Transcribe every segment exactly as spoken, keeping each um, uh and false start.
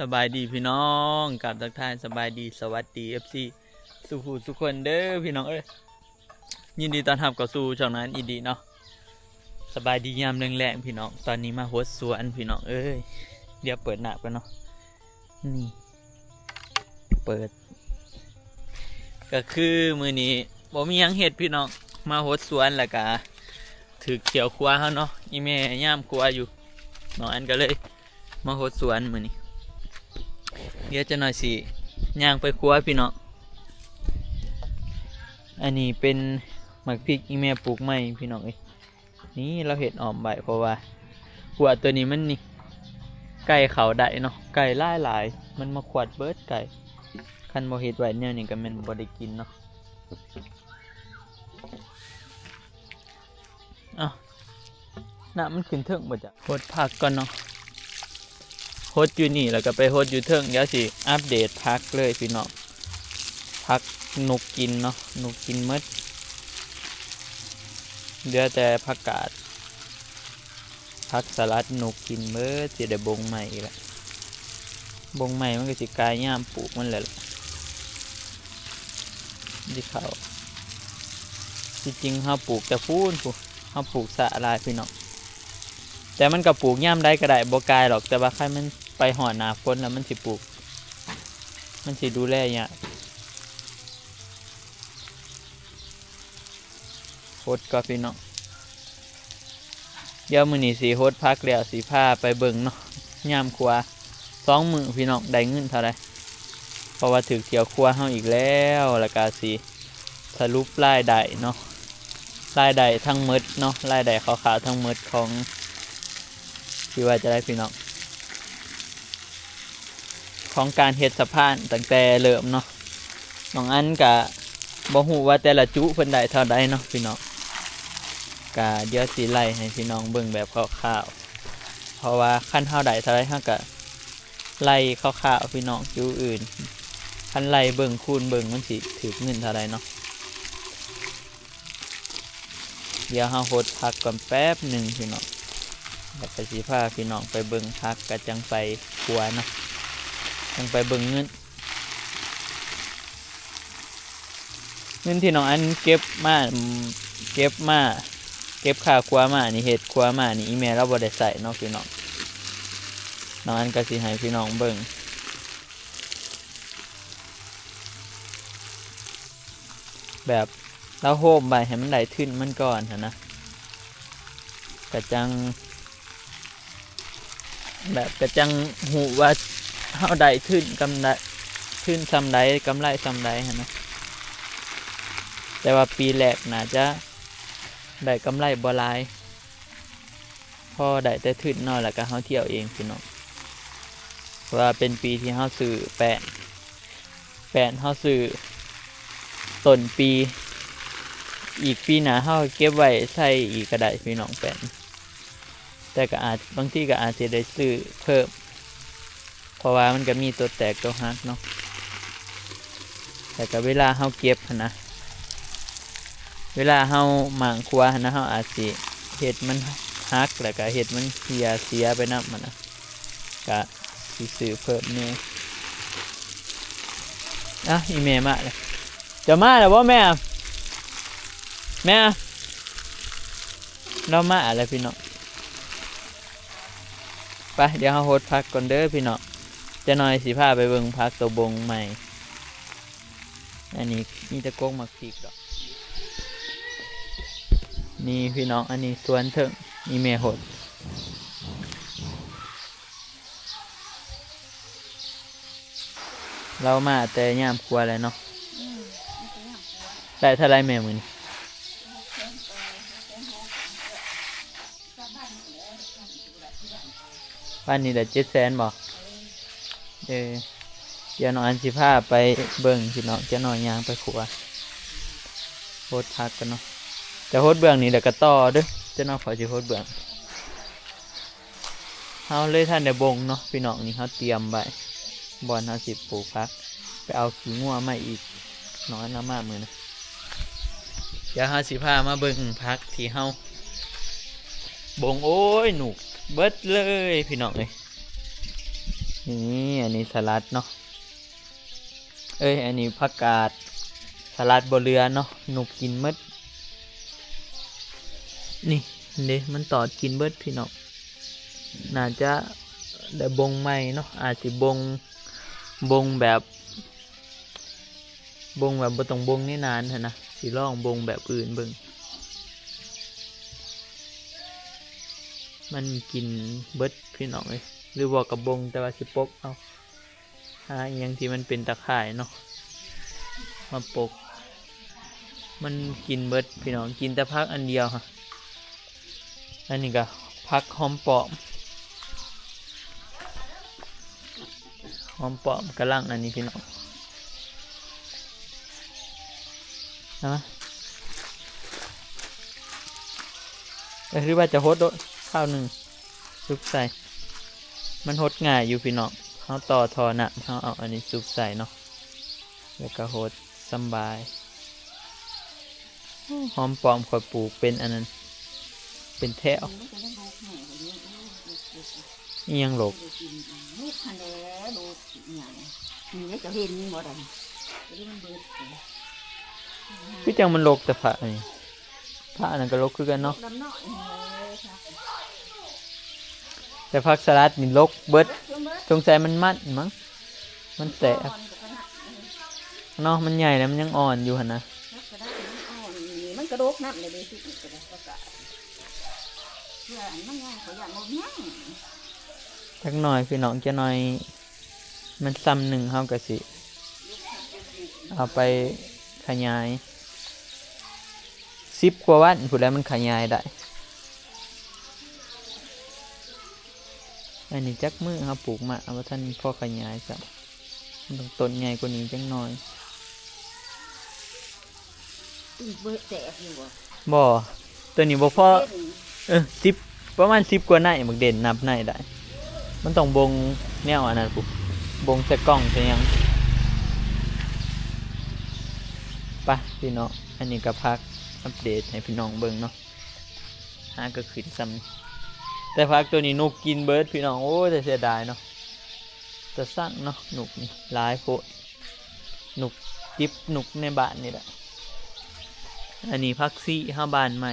สบายดีพี่น้องกราบทักทายสบายดีสวัสดีเอฟซีสุขูสุคนเด้อพี่น้องเอ้ย ยินดีต้อนรับเข้าสู่ช่องนั้นอีดีเนาะ สบายดียามแลงๆพี่น้อง ตอนนี้มาหดสวนพี่น้องเอ้ย เดี๋ยวเปิดหน้ากันเนาะ นี่ เปิด ก็คือมื้อนี้บ่มีหยังเฮ็ดพี่น้อง มาหดสวนแล้วก็ถืกเขียวครัวเฮาเนาะ อีแม่ยามครัวอยู่ น้องอันก็เลยมาหดสวนมื้อนี้ เดี๋ยวจะหน่อยสิย่างไปครัวพี่น้อง อันนี้เป็นหมากพริกอีแม่ปลูกใหม่พี่น้องเอ้ย นี่เราเฮ็ดอ้อมไว้เพราะว่า หัวตัวนี้มันนี่ ไก่เข้าได้เนาะ ไก่หลายๆ มันมาขวดเบิดไก่ คันบ่เฮ็ดไว้แนวนี้ก็แม่นบ่ได้กินเนาะ เอ้า น้ำมันขึ้นเทิงบ่จ๊ะ หดผักก่อนเนาะ หดอยู่นี่แล้วก็ไปหดอยู่เทิง เดี๋ยวสิอัปเดตผักเลยพี่น้อง ผักนกกินเนาะ นกกินหมด เหลือแต่ผักกาด ผักสลัดนกกินหมด สิได้บงใหม่อีกละ บงใหม่มันก็สิกลายยามปลูกมันแหละล่ะ ที่เขา ที่จริงเฮาปลูกแต่พู้นพู้น เฮาปลูกสะหลายพี่น้อง แต่มันก็ปลูกยามใดก็ได้ บ่กลายหรอก แต่ว่าคันมันไปฮอดหน้าฝนแล้วมันสิปลูก มันสิดูแลยาก หดก่อนพี่น้อง เดี๋ยวมื้อนี้สิหดผักแล้วสิพาไปเบิ่งเนาะ ยามครัว สองมื้อพี่น้อง ได้เงินเท่าใด เพราะว่าถืกเขียวครัวเฮาอีกแล้ว แล้วก็สิสรุปรายได้เนาะ รายได้ทั้งหมดเนาะ รายได้คร่าวๆทั้งหมดของ ที่ว่าจะได้พี่น้อง ของการเฮ็ดสะพานตั้งแต่เริ่มเนาะ น้องอันกะบ่ฮู้ว่าแต่ละจุเพิ่นได้เท่าใดเนาะพี่น้อง กะเดี๋ยวสิไล่ให้พี่น้องเบิ่งแบบคร่าวๆ เพราะว่าคันเฮาได้เท่าใดเฮากะไล่คร่าวๆพี่น้อง จุอื่น คันไล่เบิ่งคูณเบิ่งมันสิถืกเงินเท่าใดเนาะ เดี๋ยวเฮาหดผักก่อนแป๊บหนึ่งพี่น้อง แล้วก็สิพาพี่น้องไปเบิ่งผัก ก็จังไปครัวเนาะ จังไปเบิ่งเงิน เงินที่น้องอันเก็บมา อืม เก็บมา เก็บค่าครัวมานี่ เฮ็ดครัวมานี่ อีแม่เราบ่ได้ใช้เนาะพี่น้อง น้องอันก็สิให้พี่น้องเบิ่ง แบบเราโฮมไว้ให้มันได้ทุนมันก่อนหั้นนะ ก็จั่ง แบบก็จั่งฮู้ว่าเฮาได้ทุนกำไร ทุนส่ำใด กำไรส่ำใดหั้นนะ แต่ว่าปีแรกน่าจะได้กำไรบ่หลาย พอได้แต่ทุนเนาะ แล้วก็เฮาเที่ยวเองพี่น้อง เพราะว่าเป็นปีที่เฮาซื้อแป้น แป้นเฮาซื้อต้นปี อีกปีหน้าเฮาเก็บไว้ใช้อีกก็ได้พี่น้อง แป้น แต่ก็อาจ บางทีก็อาจสิได้ซื้อเพิ่ม เพราะว่ามันก็มีตัวแตกตัวหักเนาะ แล้วก็เวลาเฮาเก็บหั้นนะ เวลาเฮาหมางครัวหั้นนะ เฮาอาจสิเฮ็ดมันหัก แล้วก็เฮ็ดมันเหี่ยเสียไปนำหั้นนะ ก็สิซื้อเพิ่มแหน่ อ่ะ อีแม่มาแล้ว เจ้ามาแล้วบ่แม่ แม่ เรามาแล้วพี่น้อง ไป เดี๋ยวเฮาหดผักก่อนเด้อพี่น้อง จะหน่อยสิพาไปเบิ่งผักตัวบงใหม่ อันนี้มีแต่กกหมากพริกดอก นี่พี่น้อง อันนี้สวนเถิง อีแม่หด เรามาแต่ยามครัวแล้วเนาะ อืม มันก็ยามครัว ได้เท่าไรแม่มื้อนี้ หกแสนกว่า หกแสนหก บ้านนี่แหละเจ็ดแสนบ่ เออ เดี๋ยวน้องอันสิพาไปเบิ่งพี่น้อง เจ้าน้อยย่างไปครัว หดผักกันเนาะ จะหดเบื้องนี่แหละก็ต่อเด้อ เจ้าน้อยขอสิหดเบื้อง เฮาเลยทันได้บงเนาะพี่น้อง นี่เฮาเตรียมไว้ บ่อนเฮาสิปลูกผัก ไปเอาขี้งัวมาอีก น้องอันเอามามื้อนะ เดี๋ยวเฮาสิพามาเบิ่งผักที่เฮาบง โอ้ย หนูกเบิดเลยพี่น้องเอ้ย นี่ อันนี้สลัดเนาะ เอ้ย อันนี้ผักกาด สลัดบ่เหลือเนาะ นกกินหมด นี่เด้ มันตอดกินเบิดพี่น้อง น่าจะได้บ่งใหม่เนาะ อาจสิบ่ง บ่งแบบ บ่งแบบบ่ต้องบ่งนานๆ หั้นนะ สิลองบ่งแบบอื่นเบิ่ง มันกินเบิดพี่น้องเอ้ย หรือว่าก็บ่ง แต่ว่าสิปกเอา หาอิหยังที่มันเป็นตะข่ายเนาะ มาปก มันกินเบิดพี่น้อง กินแต่ผักอันเดียวฮะ อันนี้ก็ผักหอมป้อม หอมป้อมกำลังอันนี้พี่น้อง เอามา เอ้ย หรือว่าจะหดโดดข้าวหนึ่ง ซุบใส่ มันหดง่ายอยู่พี่น้อง เฮาต่อท่อน้ำ เฮาเอาอันนี้ซุบใส่เนาะ แล้วก็หดสำบาย หอมป้อมข้อยปลูกเป็นอันนั้น เป็นแถว มันก็ยังรกแม่กว่านี้ โอ้ย รกๆๆ อิหยังรก บ่ได้กิน รกคันแหละ รกอิหยัง นี่เด้ เจ้าเห็นบ่ได้ ตัวนี้มันเบิดไป คือจังมันรกแต่ผักอันนี้ ผักอันนั้นก็รกคือกันเนาะ ดำเนาะ นี่เลยค่ะ แต่ผักสลัดนี่รกเบิด รกจนเบิด สงสัยมันมันมั้ง มันแตก อ่อนก็ขนาดนี้ เนาะ มันใหญ่แล้วมันยังอ่อนอยู่หั่นนะ ผักสลัดมันอ่อน นี่มันกระดกน้ำเลยเด้ สิมันกระดกกระกะ เพื่ออันมันง่ายเขาอยากลดน้ำ จักหน่อยพี่น้อง จักหน่อย มันซ้ำหนึ่งเฮาก็สิ เอาไปขยาย สิบกว่าวันพู้นแหละมันขยายได้ อันนี้จักมื้อเฮาปลูกมาบ่ทันพอขยายซ้ำ มันต้องต้นใหญ่กว่านี้จักหน่อย อีกเบิดแตกอยู่บ่ บ่ ตัวนี้บ่พอ เด่น เออ สิบ ประมาณสิบกว่าไน บักเด่นนับไนได้ มันต้องบ่งแนวอันนั้นพุ้น บ่งใส่กล้องใส่หยัง ไปพี่น้อง อันนี้ก็ผักอัปเดตให้พี่น้องเบิ่งเนาะ หาก็ขึ้นซ้ำ แต่ผักตัวนี้นกกินเบิดพี่น้อง โอ้ย แต่เสียดายเนาะ ตาซังเนาะ นกนี่หลายโพด นกจิบ นกในบ้านนี่แหละ อันนี้ผักชีเฮาบานใหม่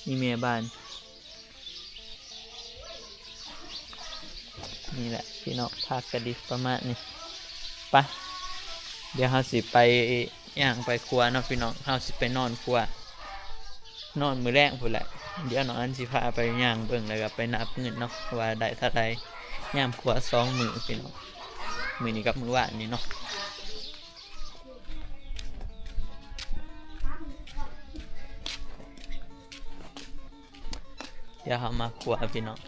นี่แม่บาน นี่แหละพี่น้อง ผักก็ดีประมาณนี้ ไป เดี๋ยวเฮาสิไปย่างไปครัวเนาะพี่น้อง เฮาสิไปนอนครัว นอนมื้อแลงพู้นแหละ เดี๋ยวน้องอันสิพาไปย่างเบิ่ง แล้วก็ไปนับเงินเนาะ ว่าได้เท่าใด ยามครัวสองมื้อพี่น้อง มื้อนี้กับมื้อวานนี้เนาะ เดี๋ยวเฮามาครัวพี่น้อง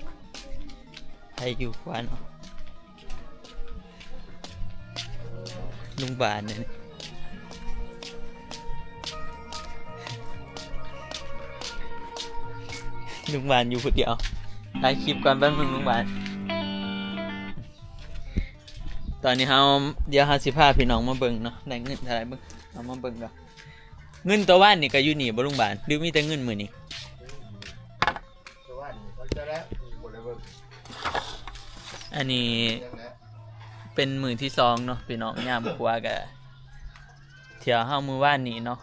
ให้อยู่ครัวเนาะ ลุงบานเนี่ย ลุงบานอยู่คนเดียว ถ่ายคลิปก่อนแป๊บนึงลุงบาน ตอนนี้เฮา เดี๋ยวเฮาสิพาพี่น้องมาเบิ่งเนาะ ได้เงินเท่าไหร่เบิ่ง เอามาเบิ่งก่อน เงินตะวันนี่ก็อยู่นี่บ่ลุงบาน หรือมีแต่เงินมื้อนี้ ตะวันเขาจะแล้วบ่ได้เบิ่ง อันนี้ ยังไง เป็นมื้อที่สองเนาะพี่น้อง ยามครัวก็ เที่ยวเฮามื้อวานนี้เนาะ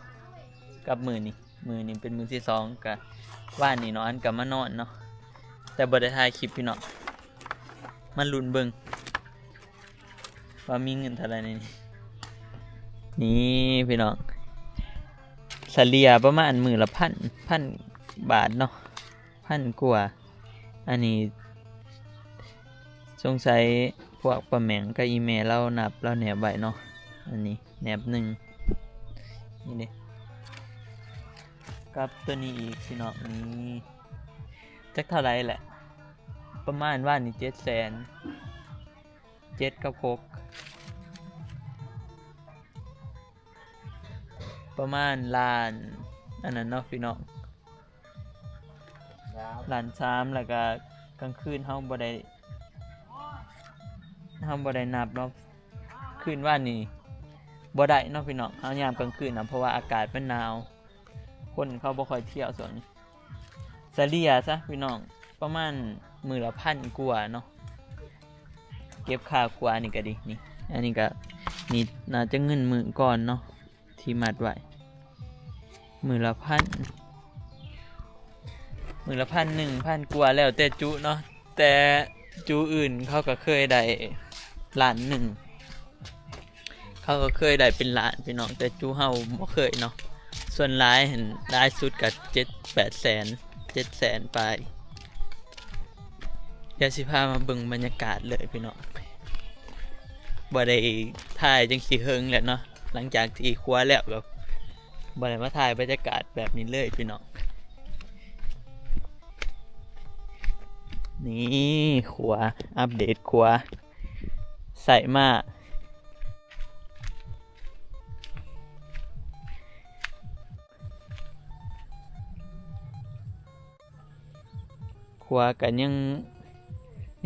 กับมื้อนี้ มื้อนี้เป็นมื้อที่สอง ก็วานนี้น้องอันก็มานอนเนาะ แต่บ่ได้ถ่ายคลิปพี่น้อง มาลุ้นเบิ่ง ว่ามีเงินเท่าไหร่ในนี้ นี่พี่น้อง เฉลี่ยประมาณมื้อละพัน พันบาทเนาะ พันกว่า อันนี้ สงสัยพวกป้าแหม่งกับอีแม่ลาวนับ ลาวแนบไว้เนาะ อันนี้แนบหนึ่ง นี่เด้ กับตัวนี้อีกพี่น้อง นี่ จักเท่าไหร่แหละ ประมาณวานนี้เจ็ดแสน เจ็ดกับหก ประมาณล้าน อันนั้นเนาะพี่น้อง ครับ ล้านสาม แล้วก็กลางคืนเฮาบ่ได้ เฮาบ่ได้นับเนาะ คืนวานนี้บ่ได้เนาะพี่น้อง เฮายามกลางคืนนะ เพราะว่าอากาศมันหนาว คนเขาบ่ค่อยเที่ยวช่วงนี้ เฉลี่ยซะพี่น้อง ประมาณมื้อละพันกว่าเนาะ เก็บค่าครัวนี่ก็ดี นี่ อันนี้ก็ นี่น่าจะเงินมื้อก่อนเนาะ ที่มัดไว้ มื้อละพัน มื้อละพันหนึ่ง พันกว่า แล้วแต่จุเนาะ แต่จุอื่นเขาก็เคยได้ล้านหนึ่ง เขาก็เคยได้เป็นล้านพี่น้อง แต่จุเฮาบ่เคยเนาะ ส่วนหลายหั้น หลายสุดก็เจ็ดแปดแสน เจ็ดแสนปลาย เดี๋ยวสิพามาเบิ่งบรรยากาศเลยพี่น้อง บ่ได้ถ่ายจังสิเฮิงแล้วเนาะ หลังจากที่ครัวแล้วก็บ่ได้มาถ่ายบรรยากาศแบบนี้เลยพี่น้อง นี่ครัว อัปเดตครัว ใส่มา ครัวก็ยัง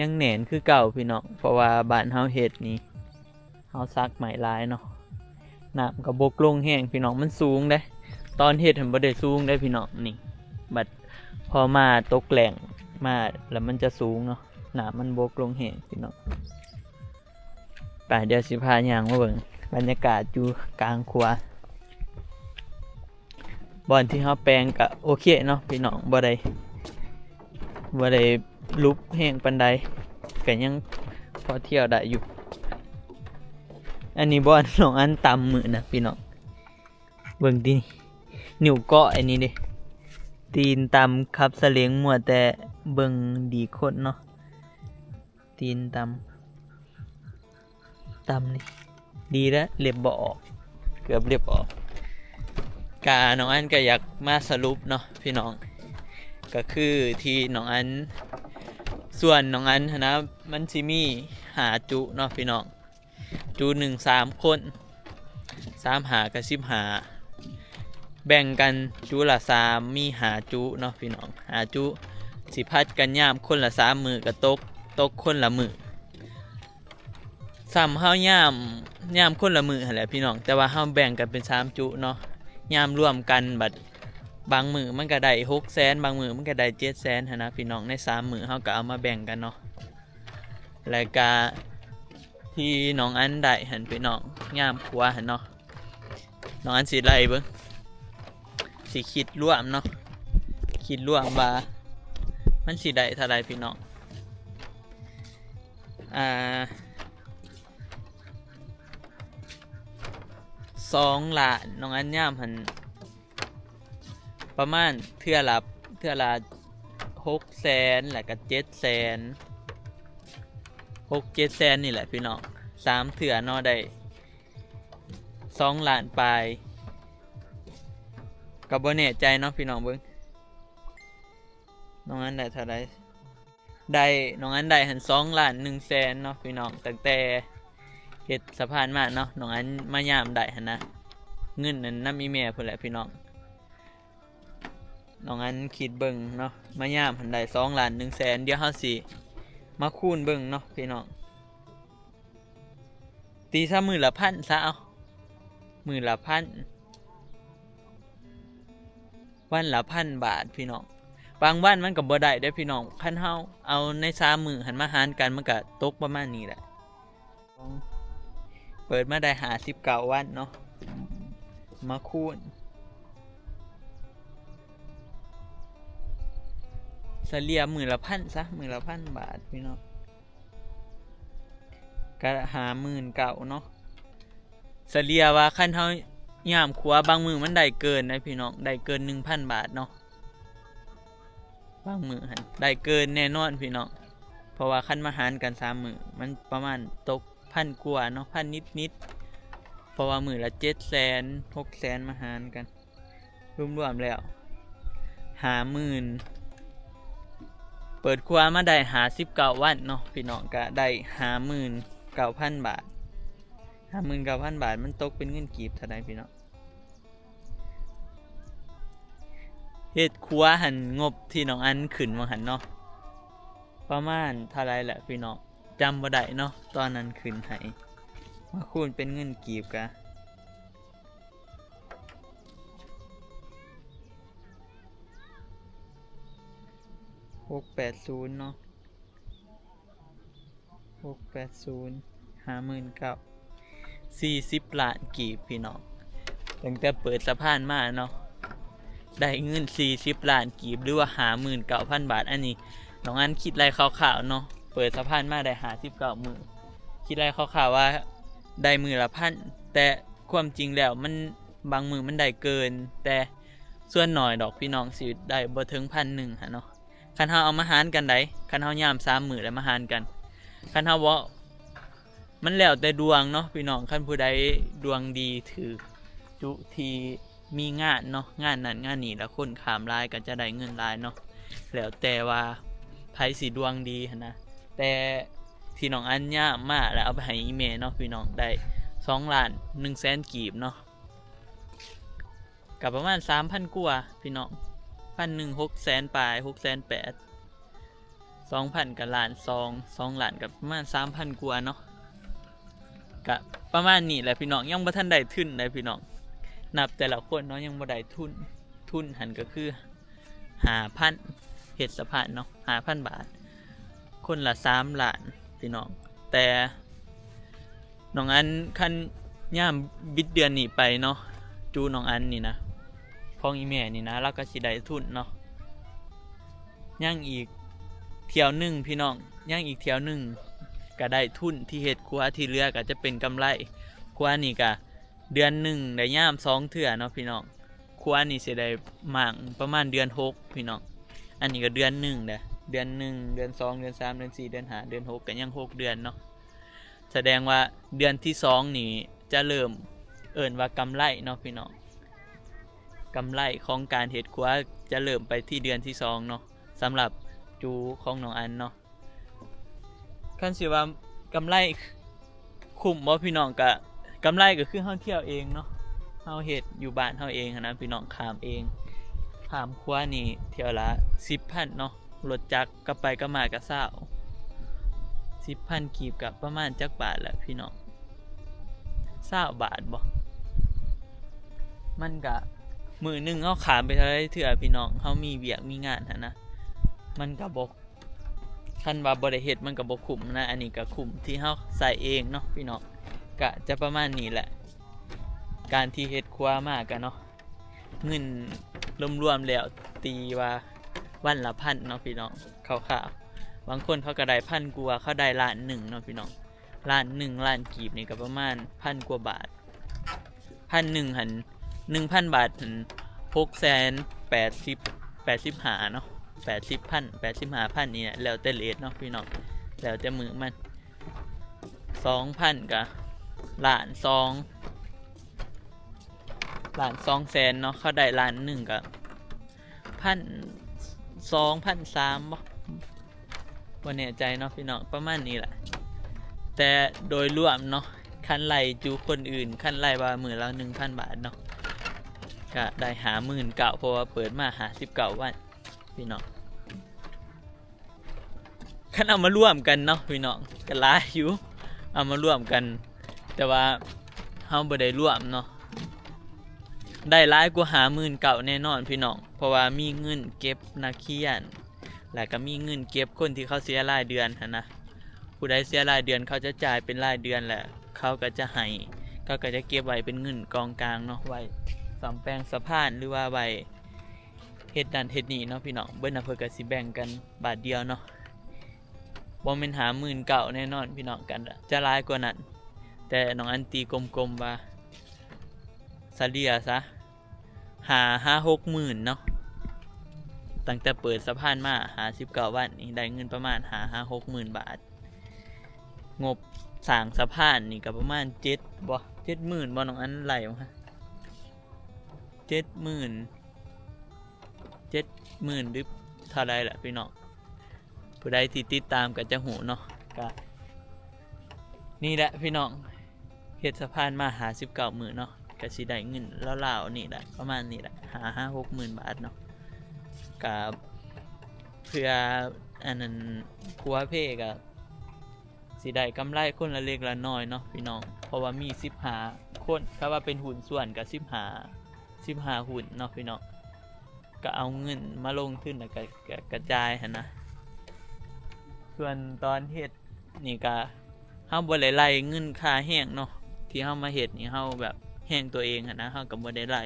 ยังแน่นคือเก่าพี่น้อง เพราะว่าบ้านเฮาเฮ็ดนี่ เฮาสักไม้หลายเนาะ น้ำก็บกลงแฮงพี่น้อง มันสูงเด้ ตอนเฮ็ดหั้นบ่ได้สูงเด้พี่น้อง นี่ บัดพอมาตกแล้งมาแล้วมันจะสูงเนาะ น้ำมันบกลงแฮงพี่น้อง ไป เดี๋ยวสิพาย่างมาเบิ่งบรรยากาศอยู่กลางครัว บ่อนที่เฮาแปลงก็โอเคเนาะพี่น้อง บ่ได้ บ่ได้ลุบแฮงปานใด ก็ยังพอเที่ยวได้อยู่ อันนี้บ่อนน้องอันตำมื้อนะพี่น้อง เบิ่งติ นิ้วเกาะอันนี้เด้ ตีนตำขับสะเหลง มัวแต่เบิ่งดีโคตรเนาะ ตีนตำ ตำนี่ ดีแล้ว เล็บบ่ออก เกือบเล็บออก กะน้องอันก็อยากมาสรุปเนาะพี่น้อง ก็คือที่น้องอัน ส่วนน้องอันหั้นนะ มันสิมีห้าจุเนาะพี่น้อง จุหนึ่งสามคน สามห้าก็สิบห้า แบ่งกันจุละสาม มีห้าจุเนาะพี่น้อง ห้าจุ สิผัดกันยามคนละสามมื้อก็ตก ตกคนละมื้อ ซ้ำเฮายาม ยามคนละมื้อหั้นแหละพี่น้อง แต่ว่าเฮาแบ่งกันเป็นสามจุเนาะ ยามรวมกันบัด บางมื้อมันก็ได้หกแสน บางมื้อมันก็ได้เจ็ดแสนหั้นนะพี่น้อง ในสามมื้อเฮาก็เอามาแบ่งกันเนาะ แล้วก็ที่น้องอันได้หั้นพี่น้อง ยามครัวหั้นเนาะ น้องอันสิไล่เบิ่ง สิคิดรวมเนาะ คิดรวมว่า มันสิได้เท่าใดพี่น้อง อ่า สองล้าน น้องอันยามหั้น ประมาณเทื่อละ เทื่อละหกแสน แล้วก็เจ็ดแสน หกเจ็ดแสนนี่แหละพี่น้อง สามเทื่อเนาะ ได้สองล้านปลาย ก็บ่แน่ใจเนาะพี่น้อง เบิ่ง น้องอันได้เท่าใด ได้ น้องอันได้หั้นสองล้านหนึ่งแสนเนาะพี่น้อง ตั้งแต่เฮ็ดสะพานมาเนาะ น้องอันมายามได้หั้นนะ เงินนั้นนำอีแม่พุ้นแหละพี่น้อง น้องอันคิดเบิ่งเนาะ มายามหั้นได้สองล้านหนึ่งแสน เดี๋ยวเฮาสิมาคูณเบิ่งเนาะพี่น้อง ตีซะมื้อละพันซะ เอา มื้อละพัน วันละพันบาทพี่น้อง บางวันมันก็บ่ได้เด้อพี่น้อง คันเฮาเอาในสามมื้อหั้นมาหารกัน มันก็ตกประมาณนี้แหละ เปิดมาได้ห้าสิบเก้าวันเนาะ มาคูณ เฉลี่ยมื้อละพันซะ มื้อละพันบาทพี่น้อง ก็ห้าหมื่นเก้าเนาะ เฉลี่ยว่าคันเฮายามครัว บางมื้อมันได้เกินนะพี่น้อง ได้เกินหนึ่งพันบาทเนาะ บางมื้อหั้นได้เกินแน่นอนพี่น้อง เพราะว่าคันมาหารกันสามมื้อ มันประมาณตกพันกว่าเนาะ พันนิดๆ เพราะว่ามื้อละเจ็ดแสน หกแสน มาหารกัน รวมๆแล้ว ห้าหมื่น เปิดครัวมาได้ห้าสิบเก้าวันเนาะพี่น้อง ก็ได้ห้าหมื่นเก้าพันบาท ห้าหมื่นเก้าพันบาท มันตกเป็นเงินกีบเท่าใดพี่น้อง เฮ็ดครัวหั้น งบที่น้องอันขึ้นว่าหั้นเนาะ ประมาณเท่าใดแหละพี่น้อง จำบ่ได้เนาะ ตอนนั้นขึ้นให้ มาคูณเป็นเงินกีบก็ หกแปดศูนย์เนาะ หกแปดศูนย์ ห้าหมื่นเก้า สี่สิบล้านกีบพี่น้อง ตั้งแต่เปิดสะพานมาเนาะ ได้เงินสี่สิบล้านกีบ หรือว่าห้าหมื่นเก้าพันบาท อันนี้น้องอันคิดไล่คร่าวๆเนาะ เปิดสะพานมาได้ห้าสิบเก้ามื้อ คิดไล่คร่าวๆว่าได้มื้อละพัน แต่ความจริงแล้วมันบางมื้อมันได้เกิน แต่ส่วนน้อยดอกพี่น้อง สิได้บ่ถึงพันหนึ่งหั้นเนาะ คันเฮาเอามาหารกันได้ คันเฮายามสามมื้อแล้วมาหารกัน คันเฮาเว้า มันแล้วแต่ดวงเนาะพี่น้อง คันผู้ใดดวงดีถืกจุที่มีงานเนาะ งานนั้นงานนี้ แล้วคนข้ามหลายก็จะได้เงินหลายเนาะ แล้วแต่ว่าไผสิดวงดีหั้นนะ แต่ที่น้องอันยามมาแล้วเอาไปให้อีแม่เนาะพี่น้อง ได้สองล้านหนึ่งแสนกีบเนาะ ก็ประมาณสามพันกว่าพี่น้อง พันหนึ่ง หกแสนปลาย หกแสนแปด สองพันก็ล้านสอง สองล้านก็ประมาณสามพันกว่าเนาะ ก็ประมาณนี้แหละพี่น้อง ยังบ่ทันได้ทุนเลยพี่น้อง นับแต่ละคนเนาะ ยังบ่ได้ทุน ทุนหั้นก็คือห้าพัน เฮ็ดสะพานเนาะ ห้าพันบาท คนละสามล้านพี่น้อง แต่น้องอันคันยามบิดเดือนนี้ไปเนาะ จูน้องอันนี่นะ ของอีแม่นี่นะ ลาวก็สิได้ทุนเนาะ ยังอีกเที่ยวหนึ่งพี่น้อง ยังอีกเที่ยวหนึ่งก็ได้ทุนที่เฮ็ดครัว ที่เหลือก็จะเป็นกำไร ครัวนี่ก็เดือนหนึ่งได้ยามสองเทื่อเนาะพี่น้อง ครัวนี่สิได้หมั่งประมาณเดือนหกพี่น้อง อันนี้ก็เดือนหนึ่งเด้อ เดือนหนึ่ง เดือนสอง เดือนสาม เดือนสี่ เดือนห้า เดือนหก ก็ยังหกเดือนเนาะ แสดงว่าเดือนที่สองนี่จะเริ่มเอิ้นว่ากำไรเนาะพี่น้อง กำไรของการเฮ็ดครัวจะเริ่มไปที่เดือนที่สองเนาะ สำหรับจูของน้องอันเนาะ คันสิว่ากำไรคุ้มบ่พี่น้อง ก็กำไรก็คือเฮาเที่ยวเองเนาะ เฮาเฮ็ดอยู่บ้านเฮาเองหั้นนะพี่น้อง ข้ามเอง ข้ามครัวนี่เที่ยวละสิบพันเนาะ รถจักรกลับไปกลับมาก็ซาว สิบพันกีบก็ประมาณจักบาทแหละพี่น้อง ซาวบาทบ่ มันก็มื้อหนึ่งเฮาข้ามไปเท่าใดเทื่อพี่น้อง เฮามีเวียกมีงานหั้นนะ มันก็บ่ คันว่าบ่ได้เฮ็ดมันก็บ่คุ้มนะ อันนี้ก็คุ้มที่เฮาใช้เองเนาะพี่น้อง ก็จะประมาณนี้แหละ การที่เฮ็ดครัวมาก็เนาะ เงินรวมๆแล้วตีว่าวันละพันเนาะพี่น้อง คร่าวๆ บางคนเขาก็ได้พันกว่า เขาได้ล้านหนึ่งเนาะพี่น้อง ล้านหนึ่ง ล้านกีบนี่ก็ประมาณพันกว่าบาท พันหนึ่งหั้น หนึ่งพันบาทหั้น หกแสนแปดสิบ แปดสิบห้าเนาะ แปดสิบพัน แปดสิบห้าพันนี่แหละ แล้วแต่เรทเนาะพี่น้อง แล้วแต่มื้อมัน สองพันก็ล้านสอง ล้านสองแสนเนาะ เขาได้ล้านหนึ่งก็พันสอง พันสามบ่ บ่แน่ใจเนาะพี่น้อง ประมาณนี้แหละ แต่โดยรวมเนาะ คันไล่จูคนอื่น คันไล่ว่ามื้อละหนึ่งพันบาทเนาะ ก็ได้ห้าหมื่นเก้า เพราะว่าเปิดมาห้าสิบเก้าวันพี่น้อง คันเอามารวมกันเนาะพี่น้อง ก็หลายอยู่ เอามารวมกัน แต่ว่าเฮาบ่ได้รวมเนาะ ได้หลายกว่าห้าหมื่นเก้าแน่นอนพี่น้อง เพราะว่ามีเงินเก็บนักเรียน แล้วก็มีเงินเก็บคนที่เขาเสียรายเดือนหั้นนะ ผู้ใดเสียรายเดือนเขาจะจ่ายเป็นรายเดือนแหละ เขาก็จะให้ เขาก็จะเก็บไว้เป็นเงินกองกลางเนาะ ไว้ซ่อมแปลงสะพาน หรือว่าไว้เฮ็ดนั่นเฮ็ดนี่เนาะพี่น้อง เบิดนั้นเพิ่นก็สิแบ่งกันบาทเดียวเนาะ บ่แม่นห้าหมื่นเก้าแน่นอนพี่น้อง กันจะหลายกว่านั้น แต่น้องอันตีกลมๆว่าเฉลี่ยซะ ห้าหาหกหมื่นเนาะ ตั้งแต่เปิดสะพานมาห้าสิบเก้าวันนี่ได้เงินประมาณห้าหาหกหมื่นบาท งบสร้างสะพานนี่ก็ประมาณเจ็ดบ่ เจ็ดหมื่นบ่ น้องอันไล่มา เจ็ดหมื่น เจ็ดหมื่น หรือเท่าใดล่ะพี่น้อง ผู้ใดที่ติดตามก็จะฮู้เนาะ ก็นี่แหละพี่น้อง เฮ็ดสะพานมาห้าสิบเก้ามื้อเนาะ ก็สิได้เงินราวๆนี่แหละ ประมาณนี้แหละ ห้าหาหกหมื่นบาทเนาะ ก็เพื่ออันนั้นครัวเพก็สิได้กำไรคนละเล็กละน้อยเนาะพี่น้อง เพราะว่ามีสิบห้าคน ถ้าว่าเป็นหุ้นส่วนก็สิบห้า สิบห้าหุ้นเนาะพี่น้อง ก็เอาเงินมาลงทุนแล้วก็ ก็กระจายหั้นนะ ส่วนตอนเฮ็ดนี่ก็ เฮาบ่ได้ไล่เงินค่าแรงเนาะ ที่เฮามาเฮ็ดนี่ เฮาแบบแรงตัวเองหั้นนะ เฮาก็บ่ได้ไล่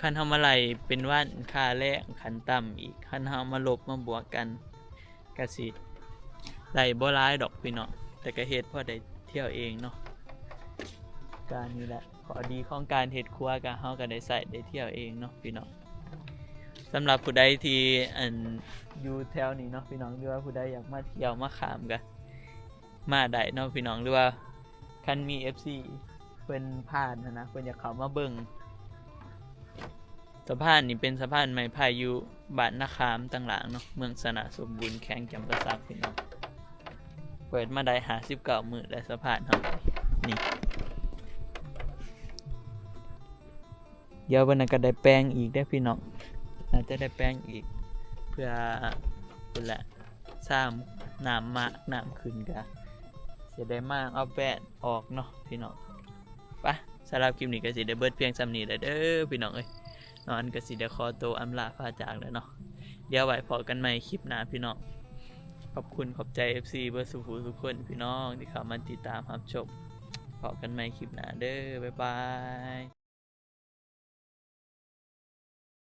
คันเฮามาไล่เป็นวันค่าแรงขั้นต่ำอีก คันเฮามาลบมาบวกกัน ก็สิได้บ่หลายดอกพี่น้อง แต่ก็เฮ็ดพอได้เที่ยวเองเนาะ ก็นี่แหละ ข้อดีของการเฮ็ดครัว ก็เฮาก็ได้ใช้ได้เที่ยวเองเนาะพี่น้อง สำหรับผู้ใดที่ อัน อยู่แถวนี้เนาะพี่น้อง หรือว่าผู้ใดอยากมาเที่ยวมาข้ามก็มาได้เนาะพี่น้อง หรือว่าคันมี เอฟซี เพิ่นผ่านหั้นนะ เพิ่นอยากเข้ามาเบิ่ง สะพานนี่เป็นสะพานไม้ไผ่อยู่บ้านนาขามตังหลางเนาะ เมืองชนะสมบูรณ์ แขวงจำปาสักพี่น้อง เปิดมาได้ห้าสิบเก้ามื้อแล้วสะพานเฮานี่ เดี๋ยววันนั้นก็ได้แปลงอีกเด้อพี่น้อง อาจจะได้แปลงอีก เพื่อ พุ้นแหละ ซ้ำน้ำมากน้ำขึ้นก็สิได้มาเอาแป้นออกเนาะพี่น้อง ไป สำหรับคลิปนี้ก็สิได้เบิดเพียงส่ำนี้แหละเด้อพี่น้องเอ้ย น้องอันก็สิได้ขอตัวอำลาพาจากแล้วเนาะ เดี๋ยวไว้พ้อกันใหม่คลิปหน้าพี่น้อง ขอบคุณขอบใจ เอฟซี เบิดสู่ผู้สู่คนพี่น้องที่เข้ามาติดตามรับชม พ้อกันใหม่คลิปหน้าเด้อ บ๊ายบาย